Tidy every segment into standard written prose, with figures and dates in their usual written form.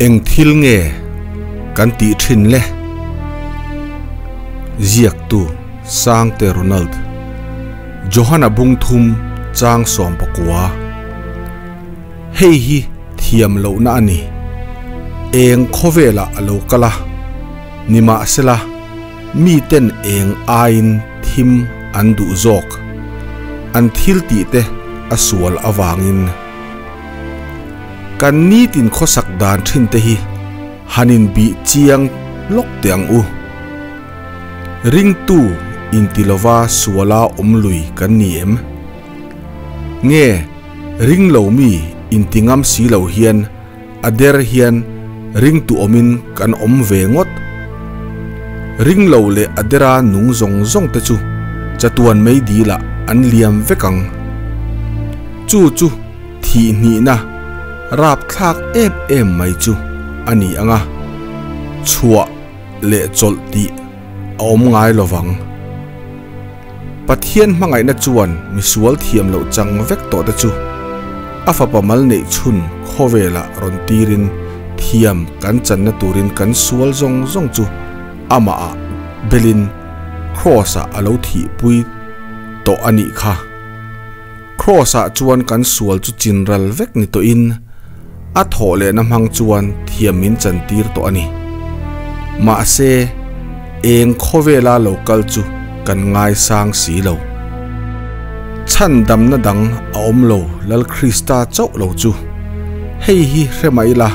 Eng thil nge kan tih thin le? Ziaktu Sangte Ronald Johana bung thum chang 19. Hei hi thiam lohna a ni. Eng khawvelah a lo kal a, nimahsela miten eng aiin thim an duh zawk. An thil tih te a sual avangin. Kan nitin khawsak dan thin te hi han inbih chiang lawk teh ang u. Ringtu inti lova suala awm lui kan ni em? Nge ring lo mi inti ngam si lo hian a der hian ringtu awmin kan awm ve ngawt? Ring lo leh a dera nung zawng zawng te chu chatuan meidilah an liam vek ang. Chu chu thih hnihna rapthlak em em mai chu a ni ang a, chhuah leh chawlh tih a awm ngai lo vang. Pathian hmangaihna chuan misual thiam loh chang vek tawh te chu a fapa mal neih chhun khawvelah rawn tirin thiam kan channa turin kan sual zawng zawng chu amahah belin Kraws-ah a lo thihpui tawh a nih kha. Kraws-ah chuan kan sual chu chinral vek ni tawhin a thawh lehna hmang chuan thiam min chantir tawh a ni. Mahse, eng khawvela lo kal chu kan ngaisang si lo. Chhandamna dang a awm lo Lal Krista chauh lo chu. Hei hi hre mah ila,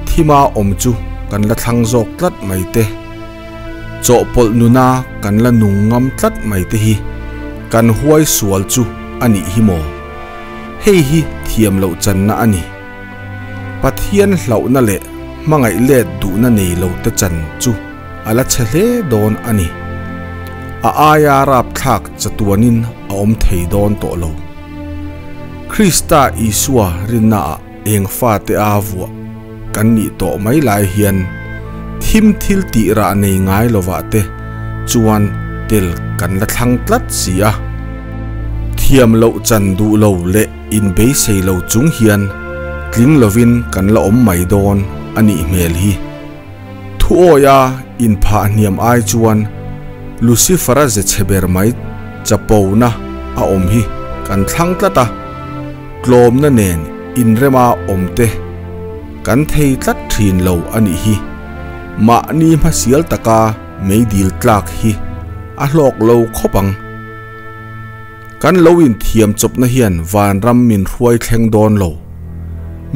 thima awm chu kan la thlang zawk tlat mai te. Chawhpawlh nuna kan la nung ngam tlat mai te hi kan huai sual chu a nih hi maw? Hei hi thiam loh channa a ni. Pathian hlauhna leh hmangaih let duhna nei lo te chan chu a la chhe hle dawn a ni. A aia rapthlak chatuanin a awm thei dawn tawh lo. Krista Isua rinnaah eng fate a vuah kan nih tawh mai lai hian thim thil tih rah nei ngai lovah te chuan tel kan la thlang tlat si a. Thiam loh chan duh lo leh inbeisei lo chung hian tling lovin kan la awm mai dawn a nih hmel hi. Thuawia inphah hniam ai chuan Lucifer-a ze chhe ber mai chapona a awm hi kan thlang tlat a. Tlawmna nen inrema awm te kan thei tlat thin lo a nih hi. Mahni hmasial taka meidil tlak hi a hlawk lo khawp ang. Kan lo inthiam chawpna hian vanram min hruai thleng dawn lo.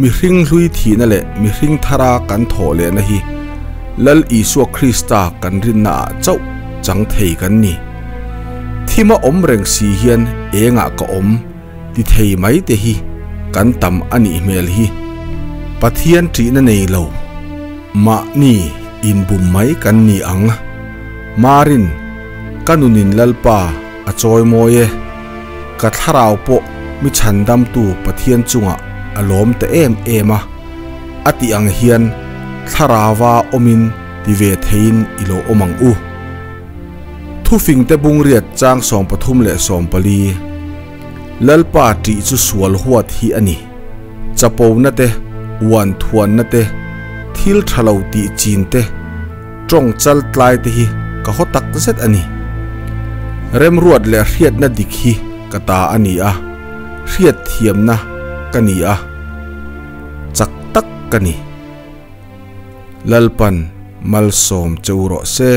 Mihring hlui thihna leh mihring thara kan thawh lehna hi Lal Isua Krista kan rinnaah chauh chang thei kan ni. Thima awm reng si hian engah ka awm? Ti thei mai te hi kan tam a nih hmel hi. Pathian ṭihna nei lo, mahni inbum mai kan ni ang. Marin, ka nunin Lalpa a chawi mawi e. Ka thlarau pawh mi chhandamtu Pathian chungah a lawm ta em em a, a tih ang hian thlarauva awmin ti ve theiin i lo awm ang u. Thufingte bungriat chang 34, Lalpa ṭih chu sual huat hi a ni. Chapona te, uan thuanna te, thil ṭha lo tih chin te, ṭawng chal tlai te hi ka haw tak zet a ni. Remruat leh hriatna dik hi ka ta a ni a, hriat thiamna ka ni a, chak tak ka ni. Lalpan malsawm che u rawh se.